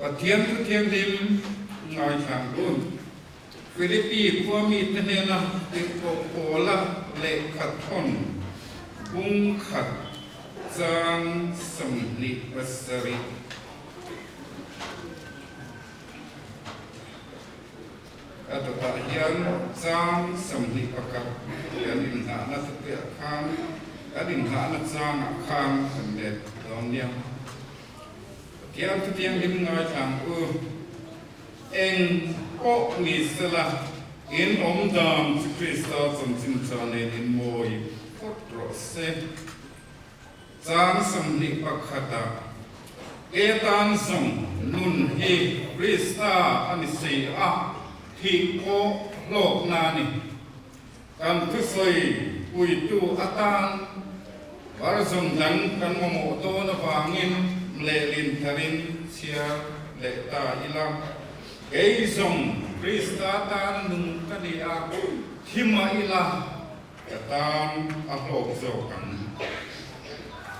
Pathian Thu Thianghlim ngaithlang run. Philippi khua mite hnena tirhkoh Paula lehkha thawn bung khat chang 27. A dawtah hian chang 21 kan inhlahna thupuiah khan kan inhlahna changah khan kan let dawn nia. Pathian Thu Thianghlim ngaithlang u. Eng pawh ni sela, in awm dan chu Krista chanchin tha nen in mawi phawt rawh se. Chang 21 Ke tan zawng nun hi Krista a ni si a, thih pawh hlawkna a ni. Kan thusawi puitu atan version dang kan mamawh dawn avangin lehlin tharin chhiar leh ta ila. Kei zawng Krista tan nung ka ni a, thi mah ila ka tan a hlawk zawk ang.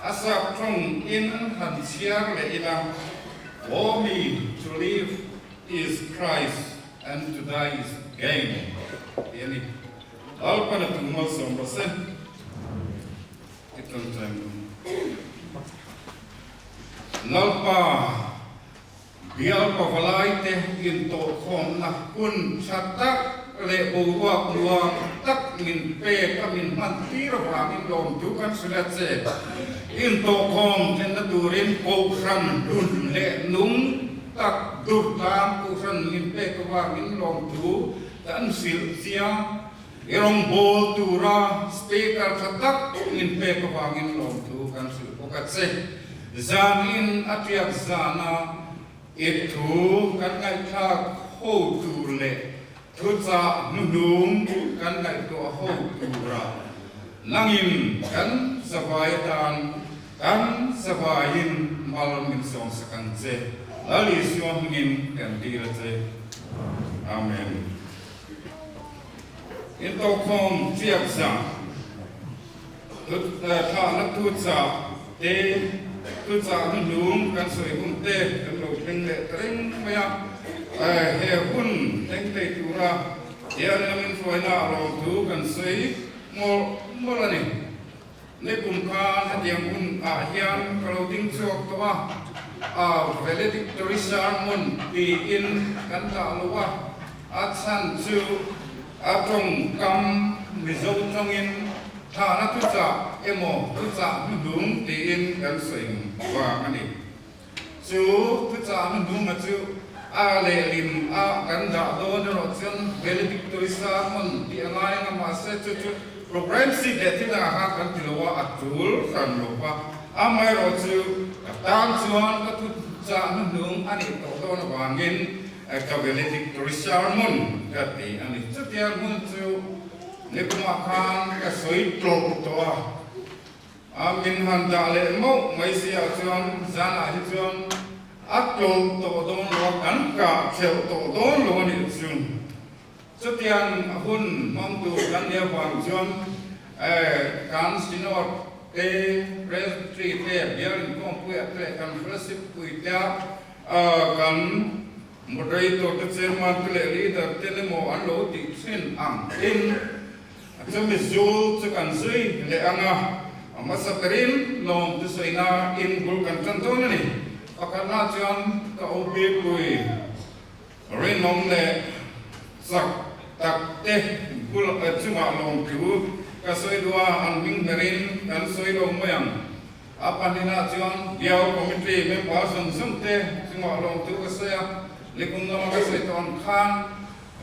A sap tawng in han chhiar leh ila, For me to live is Christ and to die is gain tih a ni. Lalpan a tum malsawm rawh se. I tawngtai ang u. Lalpa Bial pavalaite intawhkhawmna hun tha tak leh boruak nuam tak min pek a min hman tir avangin lawmthu kan hrilh a che. Intawhkhawm thenna turin Kohhran hlun leh nung tak durtlang Kohhran min pek avangin lawmthu kan hrilh chiang. I rawngbâwl tura speaker tha tak min pek avangin lawmthu kan hrilh bawk a che. Zanin a tiak zana i thu kan ngaihthlak ho tur leh thuchah hnuhnung kan ngaihtuah ho tura nangin kan zavai atan kan zavaiin mal min sawmsak ang che. Lal Isua hmingin kan dil a che. Amen. Intawhkhawm chiak zah, thlahna thuchah te, thuchah hnuhnung kan sawi hun te kan lo thleng leh ta reng mai a. He hun thleng thei tura hian lamin hruaina a lawmthu kan sawi mawlh mawlh a ni. Nikum khan hetiang hun ah hian ka lo ding chhuak tawh a, a valedictory sermon tiin kan dah lo a, a chhan chu a tawngkam Mizo tawngin thlahna thuchah emaw thuchah hnuhnung tiin kan sawi vang a ni. Chu thuchah hnuhnunga chu a lehlim a kan dah dawn erawh chuan valedictory sermon tih a ngai ang a, mahse chu chu programme sheet leh thil dangah khan kan ti lo a, a tul hran lo va. Amaherawh chu ka tan chuan ka thuchah hnuhnung a nih tawh dawn avangin ka valedictory sermon ka ti a ni. Chutiang hun chu nikumah khan ka sawi tlawh tawh a. A min han dah leh mauh mai si ah chuan zanah hi chuan a tlawh tawh dawn lo a, kan kah theuh tawh dawn lo a nih chu. Chutiang hun hmang tur kan nih avang chuan kan Synod te, Presbytery te, Bial Inkhawmpuiah te leh kan Fellowship puitea kan Moderator te, Chairman te leh Leader ten emaw an lo tih thin ang in, A chumi zul chu kan zui leh ang a, a hmasa berin lawm chu sawina in bul kan tan dawn a ni. Pakhatna chuan ka OP pui rinawm leh chak tak te bul chungah lawm thu ka sawi duh a, an hming berin kan sawi lo mai ang. A pahnihna chuan Bial Committee member zawng zawng te chungah lawm thu ka sawi a, nikum lama ka sawi tawh ang khan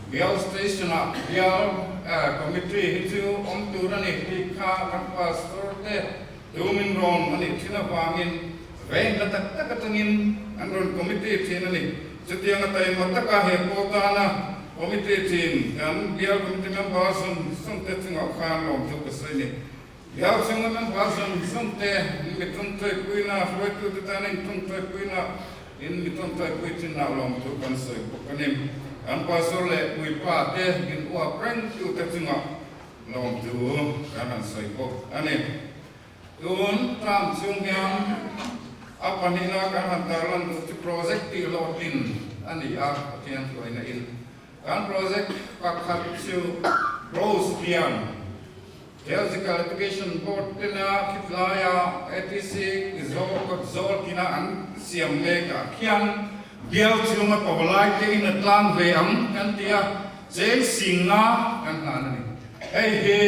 Bial Station ah Bial Committee hi chu awm tur a ni tih kha kan Pastor te tumin rawn a nih thin avangin veng la tak tak atangin an rawn committee thin a ni. Chutiang a taima taka he pawl tana committee thin kan Bial Committee member zawng zawng te chungah khan lawmthu ka sawi a ni. Bial chhunga member zawng zawng te mi tawngtawipuina, hruaitute tana intawngtawipuina in mi tawngtaipui thinah lawmthu kan sawi bawk a ni. Kan pastor leh puipa te min uap reng tute chungah lawmthu kan han sawi bawk a ni. Tun term chhung hian. A pahnihna kan han tarlan duh chu project tih hlawhtlin a ni a, Pathian hruaina in. Kan project pakhat chu Rose Lian Theological Education Board tena khitlaia ATC kawt zawl kina an siam mek ah khian bial chhunga pavalai te in a tlang ve ang kan ti a, cheng singa kan hlan a ni. Hei hi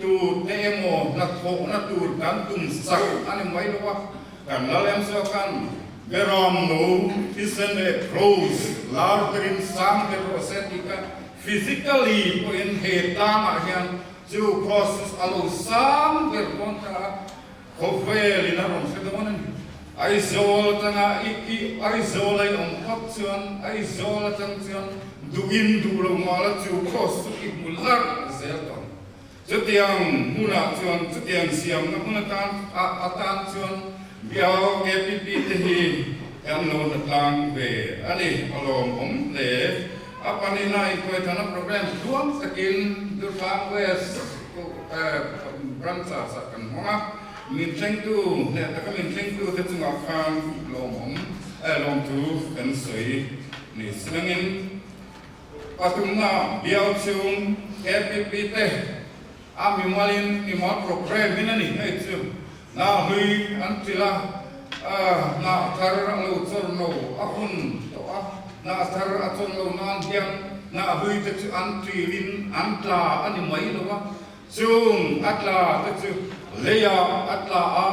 tu te emaw hnathawhna tur kan tum sak a ni mai lo a, kan lal em zawk an Beram no thisen leh prose lar berin sang ber rawh se tih kha physically pawhin he tlangah hian chu cross a lo sang ber dawn ta a, khawvelin a rawn hre dawn a ni. Aizawl atanga i i Aizawl a i awm phawt chuan Aizawl atang chuan duhin duh lo mah la chu cross chu i hmu larh zel tawh. Chutiang hmunah chuan chutiang siamna hmun atan atan chuan Bial KPP te hi kan lo hna tlang ve a ni. A lawmawm hle. A pahnihna intuaithana programme tluang takin Durtlang West Branch-ah kan hmang a, min thlengtu hneh taka min thlengtu te chungah khan lawmawm lawmthu kan sawi ni silangin Pathumna bial chhung KPP te a mimalin mimal programme in a ni hei chu hna hlui an ṭilh a, hna thar a lo chawr lo a hun tawh a, hna thar a chawr lo nan hian hna hlui te chu an ṭilin an tla a ni mai lo a, chung a tla te chu leiah a tla a,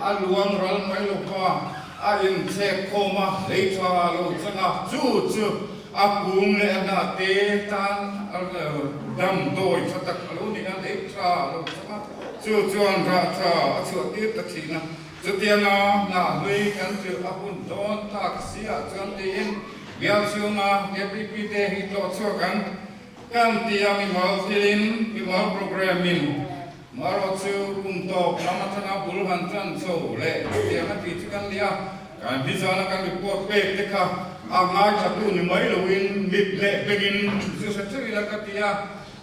a luang ral mai lo kha a inchhek khawm a, lei tha lo chang a, chu chu a kung leh a hna te tan damdawi tha tak a lo ni a, lei tha lo chang a, chu chuan rah tha a chhuah tir ta thin a, chutianga hna hlui kan tirh a hun dawn tak si ah chuan tiin bial chhunga KPP te hi tlawh chhuak ang. Kan ti a mimal thilin, mimal programme-in marawh chu kum tawp lam atanga bul han tan chho leh tiang a ti chu kan ni a, kan hizana kan report pek te kha a ngaithla tu ni mai loin mit leh bengin zu hre theuh ila ka ti a,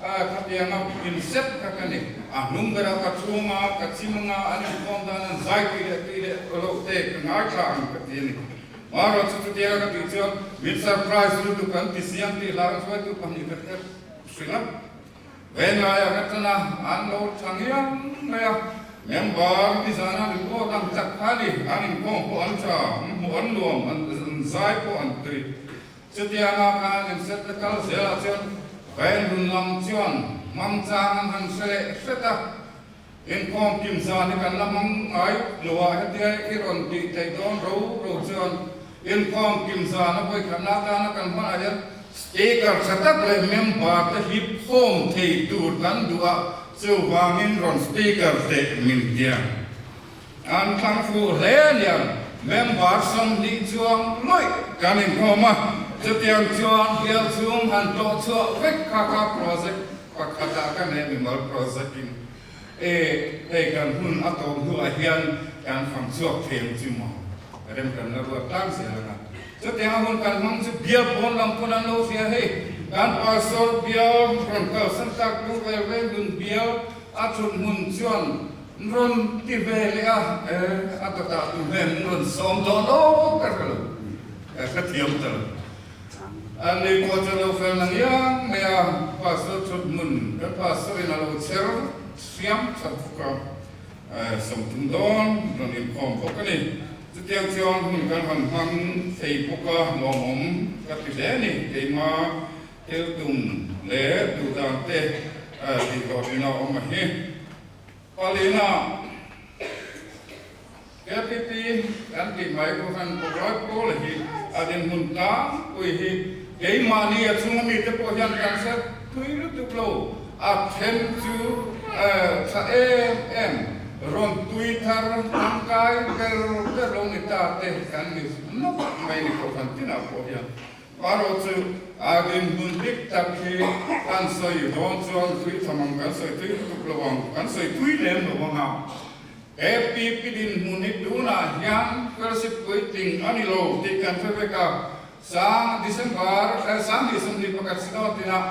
khatianga inset kha ka ni. A hnung berah ka chhunga ka chimanga an inkhawm dan an zai tui leh tui leh loh te ka ngaithla ang ka ti a ni. Marawh chu chutianga ka tih chuan min surprise lutuk an ti siam tih hla hruaitu pahnih ka hriat hrilh a. Venglaiah ka tan a, an lo tha ngiang mai a. Member nizana report ang chak kha ni, an inkhawm pawh an tha, hmuh an nuam, an zai pawh an tui. Chutianga khan inset na kal zelah chuan Venglun lam chuan hmangchang an han hre leh hret a. Inkhawm kim zan hi kan la hmang ngai lo a, hetia i rawn tih theih dawn ro ro chuan inkhawm kim zan a vawikhatna atana kan hmanah hian speaker tha tak leh member te hip khawm thei tur kan duh a, chuvangin rawn speaker teh min tia. An thlang fuh hle aniang, member 20 chuang lawih kan inkhawm a, chutiang chuan bial chhung han tlawh chhuah vek kha kha project Pakhatah ka nei mimal project in e hei kan hun a tawp hnuah hian kan fang chhuak thei ang chu maw rem kan la ruat tlang zel anga chutiang a hun kan hmang chu bial pawn lam pawn an lo hria hei kan pastor bial rawn kalsan tak tu vel vel dun bial a thut hmun chuan rawn ti ve leh a e a dawtah tu hnen rawn sawm dawn awk ka hre lo ka hrethiam ta lo. A ni pawh chu lo fel na ngiang mai a, Pastor thut hmun kan Pastor in a lo chher hriam that bawk a, 30 dawn rawn inkhawm bawk a ni. Chutiang chuan hun kan han hmang thei bawk a, lawmawm ka ti hle a ni. Keima thil tum leh duh dan te tih hlawhtlina awm a hi. Palina. KPP kan tih mai pawh khan Pawlai pawl hi a dinhmun tlangpui hi keimahni a chhunga mite pawh hian kan hre thui lutuk lo. A then chu tha em em rawn tui thar tangkai ber ber lo ni ta te kan ni nawk mai ni pawh khan tinah pawh hian Paro chu a dinhmun dik tak hi kan sawi dawn chuan tui tham ang kan sawi tui lutuk lo ang, kan sawi tui lem lo ang a. APP dinhmun hi tunah hian fellowship puitling a ni lo tih kan hre vek a, sang December 2021 tinah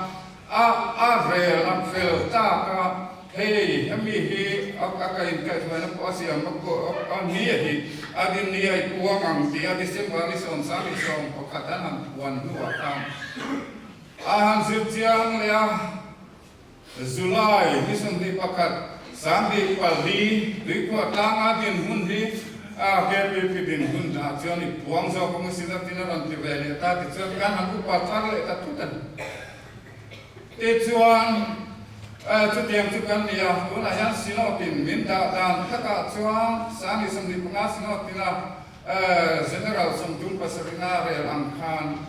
a a rel a fel tak a. Hei hemi hi a ka inkaihhruaina pawh a siam a a ni a hi a din ni a i puang ang tih a December ni 31 an han puan hnuah khan a han zir chiang leh a. July ni 21, 24 tuikhuah tlanga dinhmun hi KPP dinhmun ah chuan i puang zawk ang sin a tin a rawn ti ve leh ta tichuan kan han upa thar leh ta thut a ni. Tichuan chutiang chu kan ni a, tunah hian Synod in min dah dan takah chuan 25 Synod ina General 37 na rel ang khan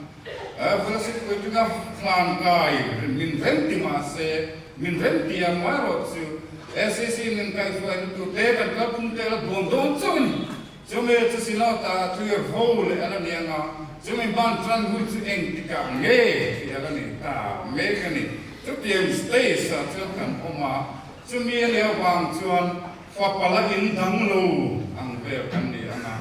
Fellowship puitlinga hlan kai min rem ti mah se, min rem ti a marawh chu SEC min kaihhruai na tur te kan kalphung te la duan dawn chauh a ni. Chumi chu Synod-ah clear ho leh a la ni anga, chumi ban tan hun chu engtikah nge tih a la ni ta mek a ni. Chutiang stage-ah chuan kan awm a, chumi a nih avang chuan Fapa la in dang lo ang vel kan ni ang a,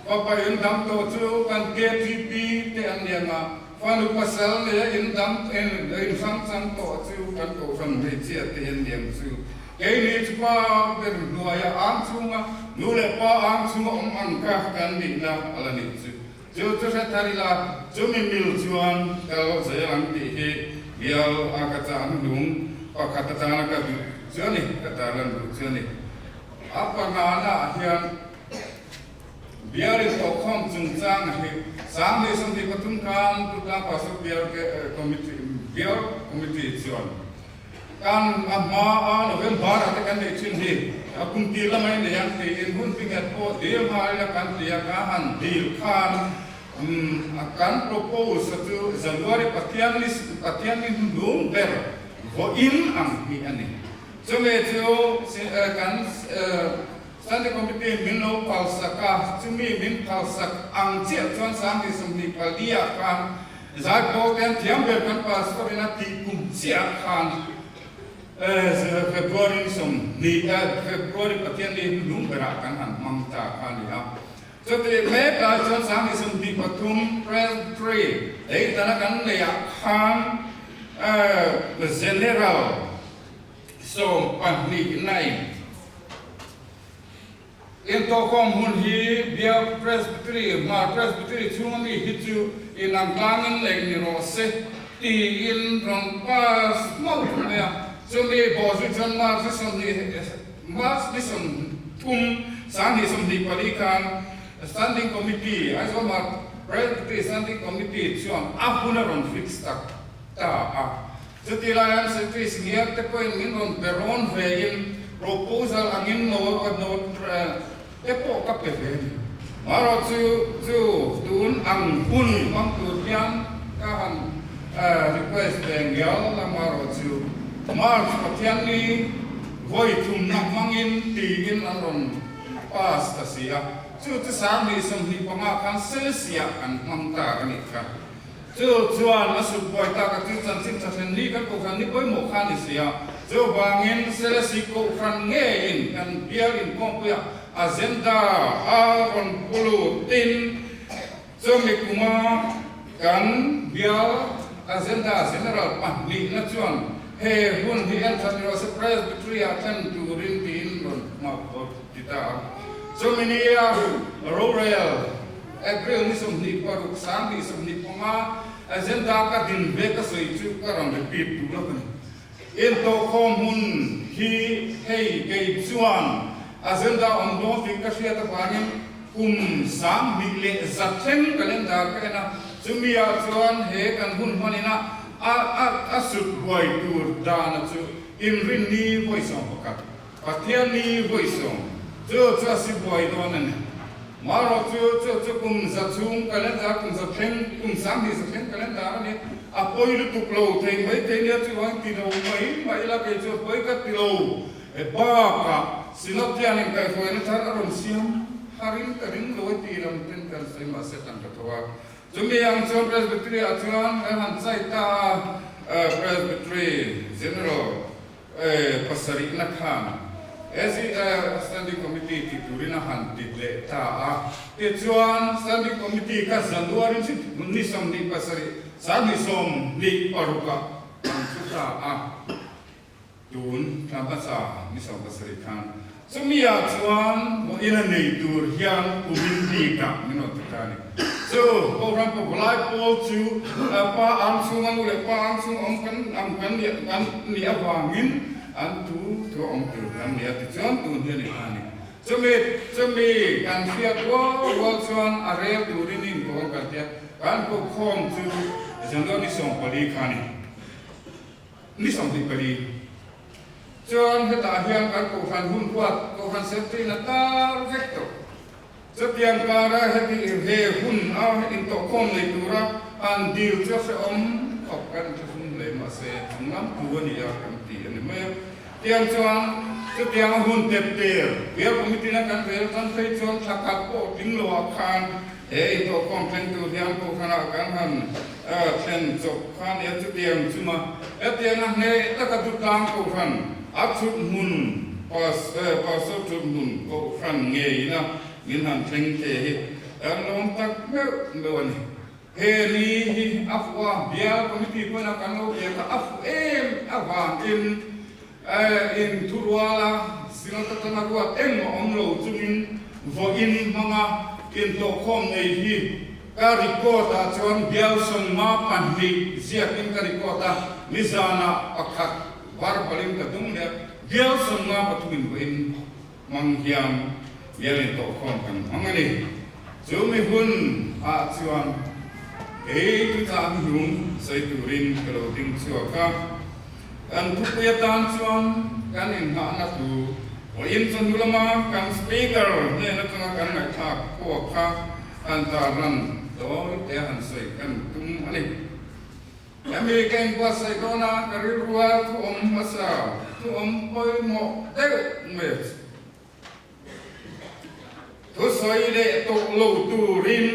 fapa in dang tawh chu kan KTP te an ni ang a, fanu pasal leh in dang in hrang chang tawh chu kan kohhran hmeichhia te an ni ang chu. Keini chu pa ber hnuaia ang chhunga nu leh pa ang chhunga awm ang kha kan nihna a la nih chu. Chu chu hre thar ila, chumi mil chuan kal zel ang tih hi bial a ka chah hnuhnung pakhat atana ka duh chu a ni, ka tarlan duh chu a ni. A pangana ah hian bial intawhkhawm chungchang hi 2023 khan Tutlang Pastor Bial Committee Bial Committee chuan Kan a hma a November ah te kan neih thin hi a kum tir lamah i nei ang tiin hun tinghet pawh dil nghal ila kan ti a, ka han dil khan kan propose a chu January Pathian ni Pathian ni hnung ber vawiin ang hi a ni. Chumi chu kan Standing Committee min lo phalsak a, chumi min phalsak ang chiah chuan 2024 ah khan Zaipawl te an thiam ber kan pastor in a tih kum chiah khan February ni 20 February Pathian ni hnung berah kan han hmang ta kha a ni a. Chutih mek lai chuan 2023 Presbytery leitana kan neih ah khan General 12 na in Intawhkhawm hun hi Biak Presbytery, Hmar Presbytery chhunga mi hi chu inang tlangin neih ni rawh se tiin rawn pass hmauh mai a. Chumi bawhzui chuan March ni 20, March ni 30, 2024 khan Standing Committee, Aizawl Hmar Presbytery Standing Committee chuan a hun a rawn fix tak ta a. Chutih laiah Secretary Senior te pawhin min rawn be rawn ve in proposal angin note te pawh ka pe ve a ni. Marawh chu chu tun ang hun hmang tur hian ka han request ve ngial a marawh chu March Pathianni vawi thumna hmangin tiin an rawn pass ta si a, chu chu 2025 khan Selesih-ah kan hmang ta a nih kha. Chu chuan a suk buai tak a chu chanchin tha thlen ni kan kohhran ni pawimawh kha a ni si a. Chuvangin Selesih kohhran ngeiin kan bial inkhawmpuiah agenda a rawn pu lutin chumi kuma kan bial agenda general pahnihna chuan he hun hi en that ni rawh se Presbytery-ah thlen turin tiin rawn hmawk ti ta a. Chumi nia rorel April ni 26, 2025, agenda ka din ve ka sawi chu ka rawn repeat duh lo ka ni. Intawhkhawm hmun hi hei kei chuan agenda awm dawn tih ka hriat avangin kum 2100 thleng calendar ka en a, chumi ah chuan he kan hun hmanin a a a sut buai tur dana chu inrinni vawi 11. Pathianni vawi sawm chu chu a si buai dawn a ni. Marawh chu chu chu kum za chhung calendar kum za thleng kum 2100 thleng calendar a ni. A pawi lutuk lo thei mai thei nia chu vang ti lo mai mai ila kei chu a pawi ka ti lo. E bakah Synod hian inkaihhruaina thar a rawn siam harin ka ring lo e tih lam ten kan sawi mahse tan ka tho a. Chumi ang chuan Presbytery ah chuan kan han chai ta a, Presbytery General Pasarihna khan Standing Committee tih turin a han ti leh ta a. Tichuan, Standing Committee kha January ni 27, 26 ah an thu ta a. Tun thla hmasa ni 17 khan chumi ah chuan vawiin a nei tur hian kumin bik ah min rawn ti ta a ni. Chu Kohhran Pawlai pawl chu pa ang chhunga nu leh pa ang chhung awm kan ang kan nih kan nih avangin an tu thu a awm tur kan ni a tichuan tun hi a ni ta a ni. Chumi chumi kan hriat rual rual chuan a rel turin inkawn kan tia kan kokhawm chu January 14 kha a ni. Ni 24 chuan hetah hian kan Kohhran hun huat Kohhran Secretary na tar vek tawh. Chutiang kara heti he hun a intawhkhawm nei tura han dil chu a hrehawm khawp kan thlahrung hle mahse chung lam thu a ni a kan ti a ni mai a. Tiang chuan chutiang a hun tep tir Bial Committee na kan rel tan phei chuan thla khat pawh tling lo ah khan he intawhkhawm thleng tur hian Kohhranah kan han Thlen chawp kha nia chutiang chunga hetianga hneh taka dutlang kohhran a chhut hmun pastor chhut hmun kohhran ngeina min han thleng the hi kan lawm tak meuh meuh a ni. He ni hi a fuh a, bial committee pawhin a kan lo pek a, a fuh em avangin in thuruala Synod atanga ruat engmah awm lo chungin vawiin hmanga intawhkhawm nei hi Ka record ah chuan bial 52 ziakin ka record a, nizanah pakhat verbal in ka tum leh a, bial 53 in vawiin hmang hian bial intawhkhawm kan hmang a ni. Chu mi hun ah chuan kei tuchah hnuhnung sawi turin ka lo ding chhuak a, kan thupui atan chuan kan inghahna thu vawiin chawhnu lama kan speaker hnen atanga kan ngaihthlak pawh kha Han tarlan dawn te han sawi kan tum a ni. Hemi ka inbuatsaih dawn a, ka rilrua thu awm hmasa, thu awm pawimawh deuh mai a chu. Thusawi leh tawh lo turin,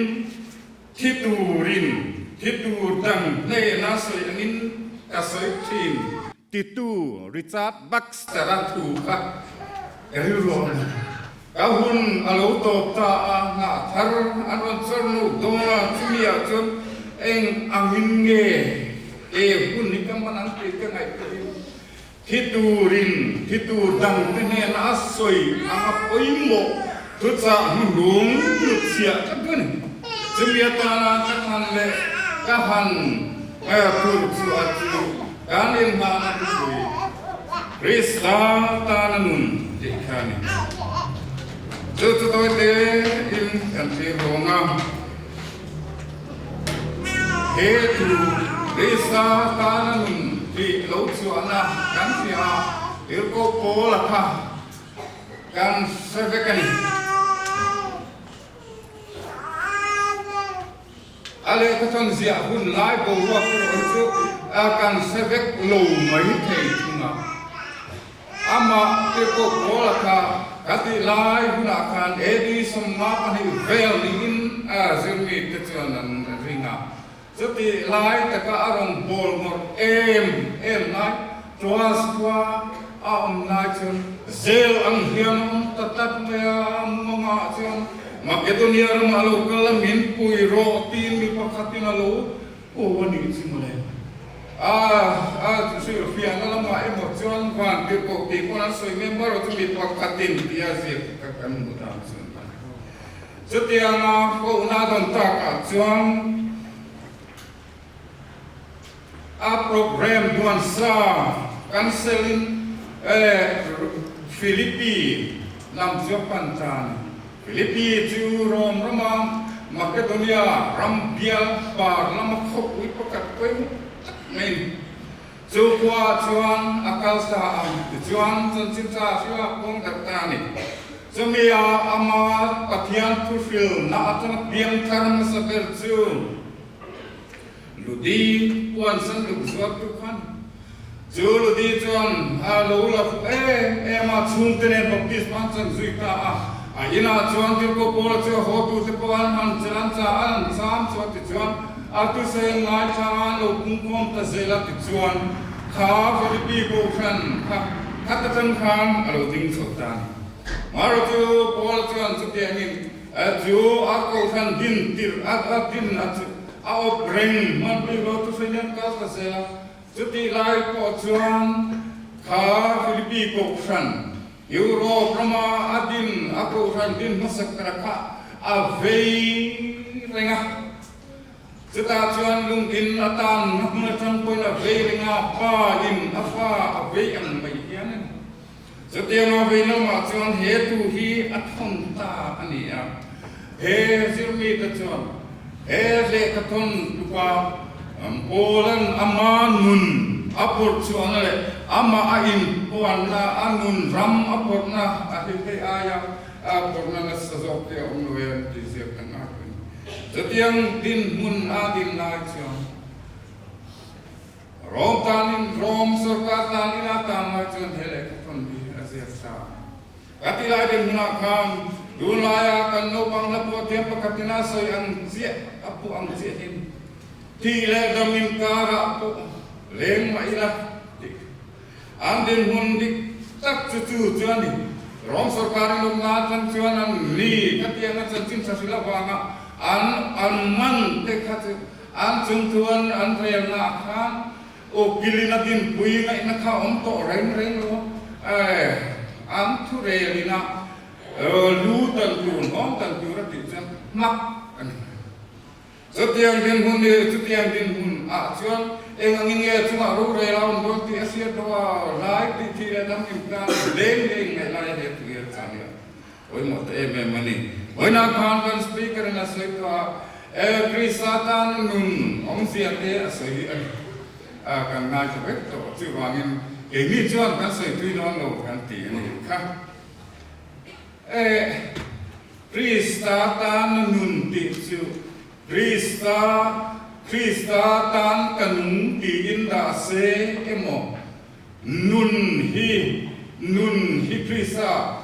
thi turin, thi tur dang hnena sawi angin ka sawi thin. Titu Richard Baxter-a thu kha ka rilru a ni. Ka hun a lo tawp ta a, nghah thar an rawn chawr no dawn a, chumi ah chuan eng angin nge he hun hi ka hman ang tih ka ngaihtuahin thi turin thi tur dangte hnena a sawi ang a pawimawh thuchah hnuhnung hnutchhiah tlat a ni. Chumi atana ka thlan leh ka han tur chu a chu kan inhmahna thupui Krista tana nun tih kha a ni. Chu chu tawi tein kan thlir vawng a, he thu Krista tana nun tih lo chhuahna kan hria a, Tirhkoh Paula kha kan hre vek a ni. A lehkha chuan ziah hun lai boruak erawh hi chu kan hre vek lo mai thei thung a. Amah Tirhkoh Paula kha ka tih lai hunah khan AD 52 vel niin zirmite chuan an ring a. Chutih lai taka a rawn bawl ngawrh em em lai, Troas khua a awm lai chuan zel ang hian a awm ta tlat mai a, mumangah chuan Makedonia ramah lo kal a min pui rawh tiin mi pakhatin a lo ko a nih chu mawle. A a hrilhfiahna lamah emaw chuan van tirhkoh tih pawn an sawi mai marawh chu mi pakhatin tia ziak ka kan hmu dan chuan a ni. Chutianga kohna a dawn takah chuan a programme duansa cancel-in Philippi lam chu a pan ta a ni. Philippi chu Rome rama Makedonia ram bial par lama khawpui pakhat pawimawh tak mai a ni. Chu khuaah chuan a kal ta a, tichuan chanchin tha hriat pawng darh ta a ni. Chumi a ama Pathian thuhrilna atanga piang thar hmasa ber chu Ludi puan sen luk zuartu kha a ni. Chu Ludi chuan a lo la fuh em em a, chhungte nen baptisma an chan zui ta a. A inah chuan Tirhkoh Paula chu a hawtute pawh an han chelh an chah a, an cham chu a tichuan A thusawi ngaithla lo pungkhawm ta zel a tichuan kha Philippi Kohhran kha khat atang khan a lo ding chho ta a ni. Mara chu Paula chuan chutiangin chu a Kohhran din tirh a a din a chu a awp reng hman bik lo thusawi hian kal ta zel a. Chutih lai pawh chuan kha. Kha Philippi Kohhran, Europe rama a din a Kohhran din hmasak ber kha a vei reng a. Chutah chuan lungin a tanna hmun atang pawhin a vei reng a, pa in a fa a vei ang mai hian a ni. Chutiang a vei lamah chuan he thu hi a thawn ta a ni a. He zirmite chuan he lehkha thawn tuka Paula'n ama nun a pawrh chhuahna leh amah a inpuanna, a nun ram a pawrhna a hi hei aia a pawrhna nasa zawk te a awm lo em tih ziak kan ngai a ni. Chutiang dinhmun a din lai chuan Rom tanin Rom sorkar tanin a tan lai chuan he lehkha thawn hi a ziak ta. Ka ti lai dinhmunah khan tunlaia kan naupang hla pawh thiam pakhatin a sawi ang chiah a phuah ang chiahin thih leh dam inkarah pawh leng mah ila tih an dinhmun dik tak chu chu chu a ni. Rom sorkarin awmna atang chuan an ni khatianga chanchin tha hrilh avanga an an man te kha chu An chung chuan an relna ah khan ukilin a dinpui ngaihna kha a awm tawh reng reng lo a, an thu relin a lu tan tur, hnawm tan tur a tih chuan hmak a ni. Chutiang dinhmun hi chutiang dinhmun ah chuan eng angin nge chungah rorel a awm dawn tih a hriat lo a, lai tih thih leh dam intan leng leng ngaih lai he tui a chang hi a. Pawimawh ta em em a ni. Vawiinah khan kan Speaker in a sawi tawh a, e Krista tan nun awmzia te a sawi a ni. A kan ngaithla vek tawh chuvangin keini chuan kan sawi tui dawn lo kan ti a nih kha. E Krista tan nun tih chu Krista Krista tan ka nung tiin dah se emaw Nun hi nun hi Krista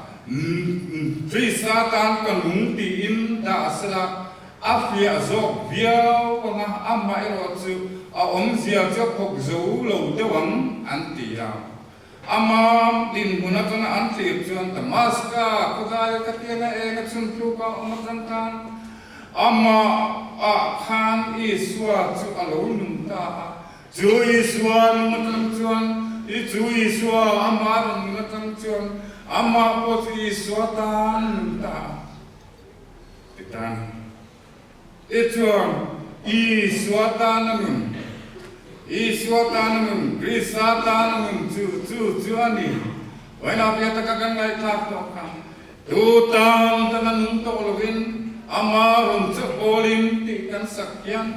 Krista tan ka nung tiin dah sela a fiah zawk viau ang a, amaherawh chu a awmzia chu a khawk zo lo deuh ang an ti a. Ama dinhmun atanga an thlir chuan Damaska khawdaia ka tianga eng a chhun tluk a awm atang khan amah ah khan Isua chu a lo nung ta a. Chu Isua nung atang chuan, i chu Isua amah rawn nung atang chuan, amah pawh chu Isua tan nung ta a ti tan. I chuan Isua tan a nun, Isua tan a nun, Krista tan a nun chu chu chu a ni. Vawiinah pia taka kan ngaihthlak tawh kha, tu tan tan a nung tawh lovin ama rawn chu pawlin tih kan sak hian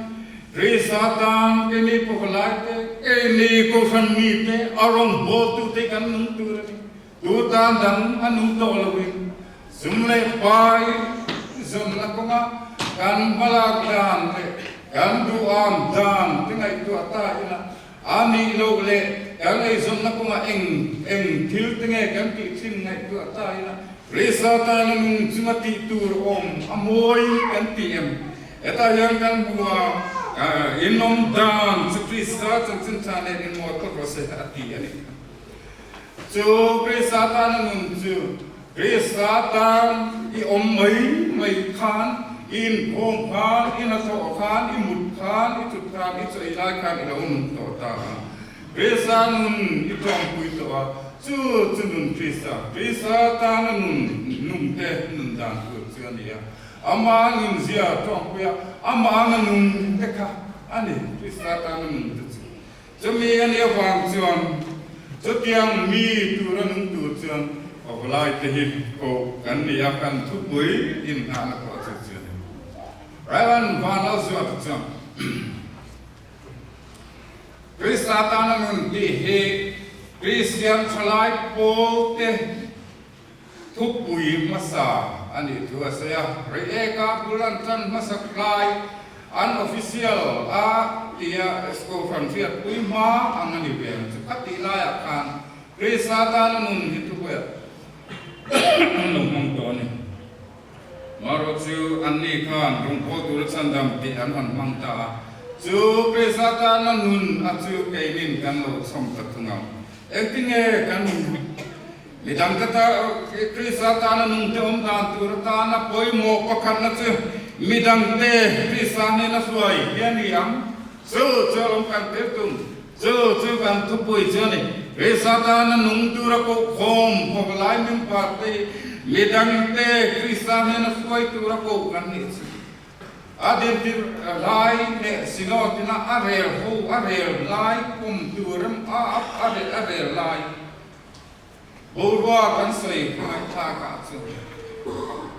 Krista tan keini pawhlai te, keini Kohhran mi te, a rawngbawltu te kan nung tur a ni. Tu tan dang a nung tawh lovin sum leh pai zawnna kawnga kan hmalak dan leh kan duham dan te ngaihtuah ta ila A nih loh leh kan eizawnna kawngah eng eng thil te nge kan tih thin ngaihtuah ta ila, Krista tana nung chunga tih tur awm a mawi kan ti em? Hetah hian kan hmu a, inawm dan chu Krista chanchin tha nen inmawi phawt rawh se a ti a ni. Chu Krista tana nun chu Krista tan i awm mai mai khan, i inkhawm khan, i hnathawh khan, i mut khan, i thut khan, i chaw ei lai khan i lo nun tawh ta a. Krista nun i tawngpui tawh a, chu chu nun Krista, Krista tana nun nungte nun dan tur chu a ni a. Ama nunzia tawngpui a, amah anga nungte kha a ni Krista tana nungte chu. Chumi a nih avang chuan chutiang mi tura nung tur chuan pawlai te hi koh kan ni a, kan thupui inngahna pawh chu chu a ni. Raivan van lo zuat chuan Krista tana nun tih hi Kristian thalai pawl te Thupui hmasa a nih thu a sawi a, Reieka bul an tan hmasak lai an official a tia Kohhran hriatpui hma ang a ni ve ang chu. Khatih laiah khan Krista tana nun hi thupuiah an lo hmang tawh a ni. Marawh chu anni khan rawngbâwl tura chhandam tih an han hmang ta a, chu Krista tana nun a chu keinin kan lo chhawm ta thung ang. Engtinge kan Midang te ta Krista tana nungte awm dan tur atana pawimawh pakhatna chu midangte Krista hnena hruai hi a ni ang. Chu chu a lawm kan tir tum. Chu chu kan thupui chu a ni. Krista tana nung tura koh khawm khawp lai member te hi midangte Krista hnena hruai tura koh kan nih chu. A dintir lai leh silo tina a rel ho a rel lai pawm tur a a a rel lai boruak kan sawi hmangaih ah chuan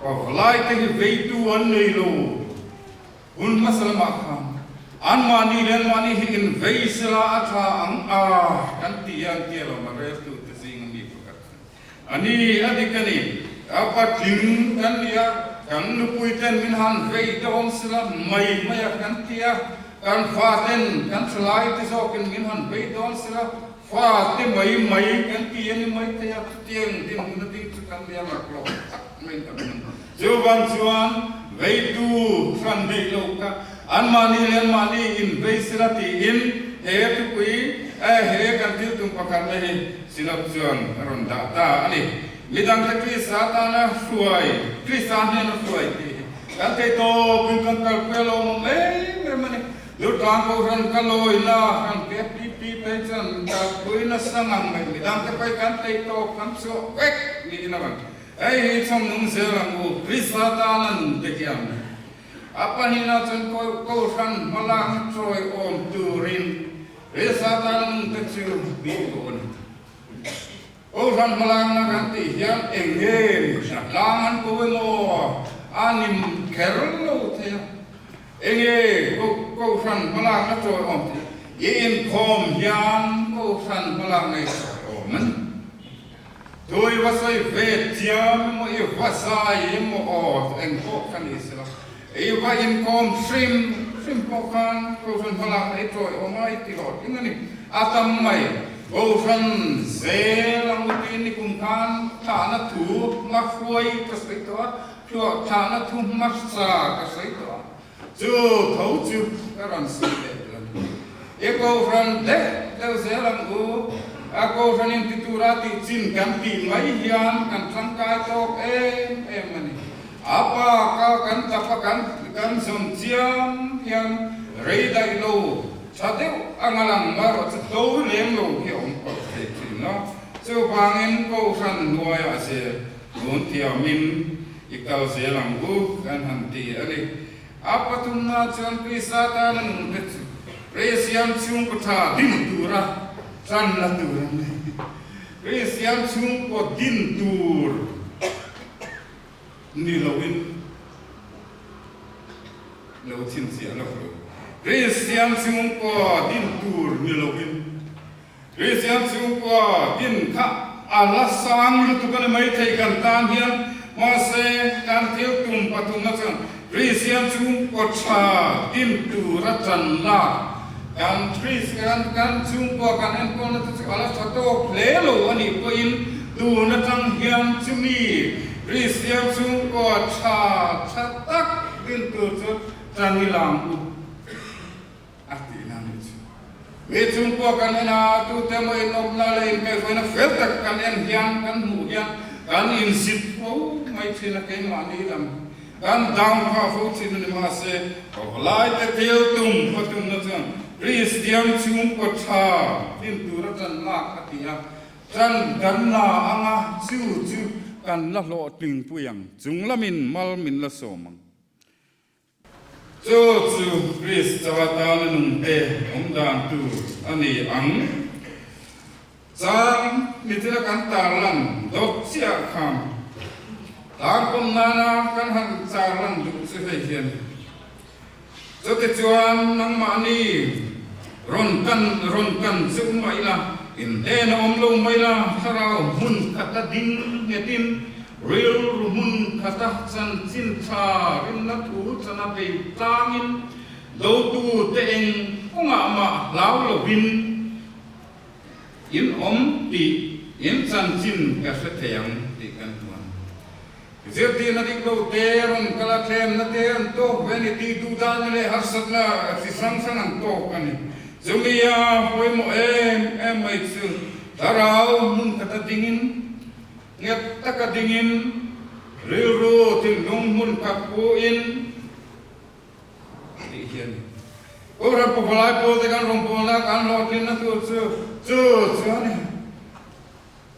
palai te hi veitu an nei lo. Hun hmasa lamah khan anmahni leh anmahni hi invei sela a tha ang a kan ti a an tia lo ma reltute zinga mi pakhat chu a ni. A dik a ni. A patling kan ni a, kan nupuiten min han vei dawm sela mai mai a kan ti a, kan faten kan thalaite zawkin min han vei dawn sela fate mai mai kan ti a ni mai thei a, chutiang dinhmun a ding chu kan nia laklawh tak mai kan ni. Chuvang chuan veitu hran neih lo kha anmahni leh anmahni invei sila tiin he thupui he kan thil tum pakhat na hi Synod chuan a rawn dah ta a ni. Midangte Krista tana hruai, Krista hnena hruai tih hi kan thei tawpin kan kalpui a lawmawm em em a ni. Lutlang Kohhran ka lawina kan KPP phei chuan kalpui nasa ngang mai midangte pawh hi kan thei tawp kan chhuah vek niin a rawn Hei hi chhawm nung zel ang u, Krista tana nung te hian a pahnihna chuan Kohhran hmalakna chawi awm turin Krista tana nung te chu bik lo a ni. Kohhran hmalakna kan tih hian eng nge ni hlatlang an ko emaw a nim kher lo thei a, eng nge Kohhran hmalakna chawi awm tih i inkhawm hian Kohhran hmalakna i chawi awm a ni. Tui va sawi ve chiam emaw i va zai emaw aw eng pawh kha ni sela, i va inkawm hrim hrim pawh khan Kohhran hmalakna i tawi awm a i ti hlawh tling a ni. A tam mai Kohhran zel ang u tiin nikum khan thlahna thu hmahruai ka sawi tawh a, thlahna thu hmasa ka sawi tawh a. Chu tho chu ka rawn sawi leh duh a ni. I Kohhran deuh deuh zel ang u, a Kohhran in ti tura tih chin kan tih mai hian kan tangkai tawk em em a ni. A pa ka kan tap a kan kan zawm chiam hian rei daih lo tha deuh anga lang marawh chu tho lem lo hi a awm palh thei thin a. Chuvangin Kohhran hnuaiah zel tun thiamin I kal zel ang u, kan han ti a ni. A pathumna chuan Krista tana nung te chu Kristian chhungkaw tha din tura tan la tur an ni. Kristian chhungkaw din tur ni loin lo chhinchhiah lo. Kristian chhungkaw din tur ni loin. Kristian chhungkua din kha a la sang lutuk a ni maithei kan tan hian, mahse kan thil tum pathumna chuan Kristian chhungkua tha din tura tan lak kan Kristian kan chhungkua kan enkawlna te chu a la tha tawk hle lo a nih pawhin tun atang hian chumi Kristian chhungkua tha tha tak din tur chu tan i lang u. A tih na nih chu. Mi chhungkua kan en a, tute emaw inawmna leh inkaihhruaina fel tak kan en hian, kan hmuh hian kan inzit fo mai thin a, keimahni lam kan down kha fo thin a ni. Mahse, pawhlaite thil tum khaw tumna chuan Kristian chhungkaw tha din tura tan lak a ti a, tan kan la anga chu chu kan la hlawhtlingpui ang, chung lamin mal min la sawm ang. Chu chu Krista tana nungte awm dan tur a ni ang. Chang mithila kan tarlan dawt chiah khan tlangkawm nana kan han tarlan duh chu hei hi a ni. Chutichuan nangmahni rawn kan rawn kan chu mai la, inhlen a awm lo mai la, thlarau hmun khata ding nghetin Rilru hmun khata chanchin tha rinna thu chana bei tlangin dotute eng kawngah mah hlau lovin in awm tih in chanchin ka hre thei ang tih kan hmu a. Zirtirna dik lo te, rawn kal a thlemna te an tawk ve a ni tih duh dana leh harsatna chi hrang hrang an tawk a ni. Chumi a pawimawh em em mai chu thlarau hmun khata dingin Nghet taka dingin, rilru thinlung hmun khat puin tih hi a ni. Kohhran pavalai pawlte kan rawngbawlna kan hlawhtlinna tur chu chu chu a ni.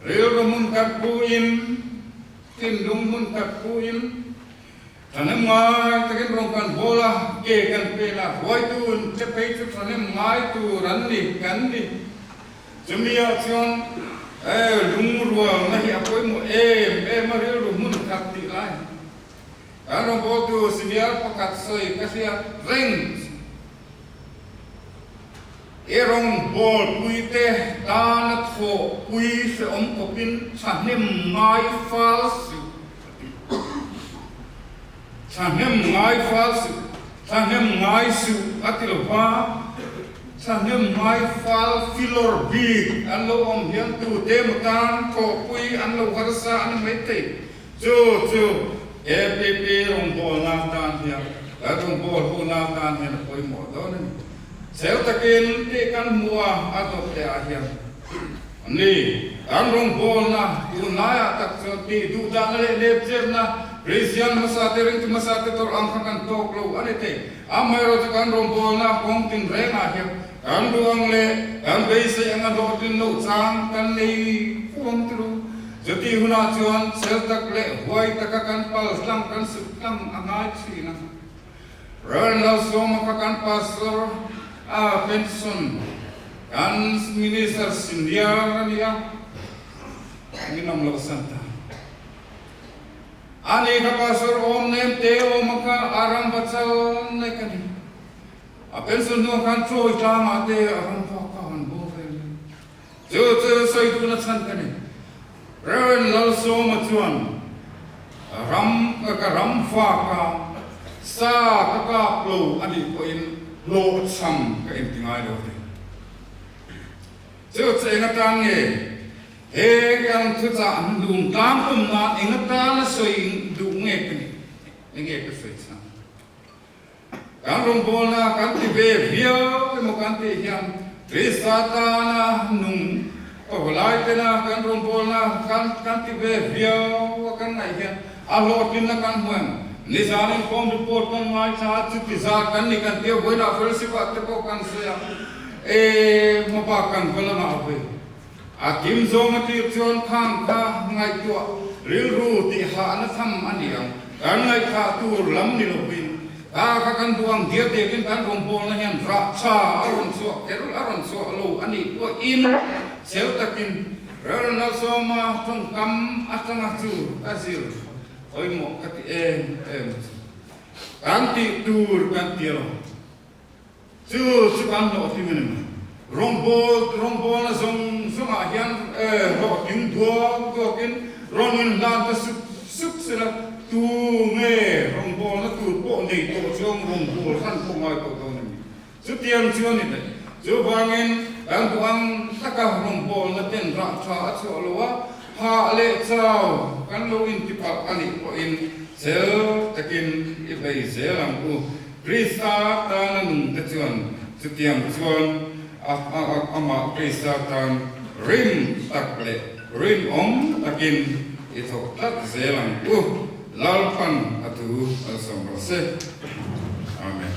Rilru hmun khat puin, thinlung hmun khat puin, thahnem ngai takin rawng kan bawl a, ke kan pen a, huaitun che phei chu thahnem ngai tur an ni, kan ni. Chumi ah chuan lungrualna hi a pawimawh em em a, rilru hmun khat tih lai. Kan rawngbawltu senior pakhat sawi ka hriat reng chu i rawngbawlpui te tana thawhpui hrehawm khawpin thahnem ngai fal suh a ti. Thahnem ngai fal suh, thahnem ngai suh a ti lo va, thahnem ngai fal filawr bik an lo awm hian tute emaw tan thawhpui an lo harsa a ni maithei. Chu chu APP rawngbawlna tan hian kan rawngbâwl huna tan hian a pawimawh dawn a ni. Chhel takin tih kan hmu a, a dawt leh ah hian a ni. Kan rawngbawlna tunlaiah tak chuan tih duh dahna leh nepchepna Kristian hmasa te ringtu hmasa te tawrh ang kha kan tawk lo a ni thei. Amaherawhchu kan rawngbawlna kawng tinrengah hian kan duh ang leh kan beisei anga hlawhtlin loh chang kan nei fo ang tilo. Chuti hunah chuan chel tak leh huai taka kan pal tlang kan suk tlang a ngai thin a. Rev. Lalsawma kha kan pastor a pension kan minister senior a ni a, min awm loh san ta. Ani kha pastor awm nem te awma kha a ram va chal nek a ni. A pension hnuah khan chawi tlangah te a ram vak kha han bo ve mai. Chu chu sawi duhna chhan ka ni. Rev. Lalsawma chuan, Ram ka ka ram fak a, sa ka kap lo a nih pawhin hlawhchham ka inti ngai lo ve. Chu chu eng atan nge he kan thuchah hnung tlang awm nan eng atana sawi duh nge ka nih? Enge ka sawi chhan? Kan rawngbawlna kan ti ve viau emaw kan tih hian Krista tana nung pavalai tena kan rawngbawlna kan kan ti ve viau a kan ngaih hian a hlawhtlinna kan hmu em? Nizan inkhawm report kan ngaithla a, chuti zat kan ni kan tia vawiinah fellowship ah te pawh kan sawi a, e hmabak kan va la ngah ve. A kim zawng a tir chuan khang kha ngaihtuah rilru tih hahna tham a ni ang. Kan ngaihthah tur lam ni lovin kha kha kan duh ang diak diakin kan rawngbawlna hian rah tha a rawn chhuah kher a rawn chhuah lo a nih pawhin cheu takin Rev. Lalsawma tawngkam atanga chu ka zir pawimawh ka ti em em chu. Kan tih tur kan ti lo. Chu chu kan hlawhtling a ni mai. Rawngbâwl, rawngbâwlna zawng zawngah hian hlawhtling duak duakin rawn inhlan ta sup sup sela, tu nge rawngbâwlna tur pawh nei tawh chuang rawngbâwl hran pawh ngai tawh dawn a ni. Chutiang chu a ni daih. Chuvangin kan duh ang taka rawngbâwlna ten rah tha a chhuah lo a, hah leh chau kan lo intipalh a nih pawhin chel takin i bei zel ang u. Krista tana nungte chuan chutiang chuan amah Krista tan rim tak leh rinawm takin i thawk tlat zel ang u. Lalpan a thu a sawm rawh se. Amen.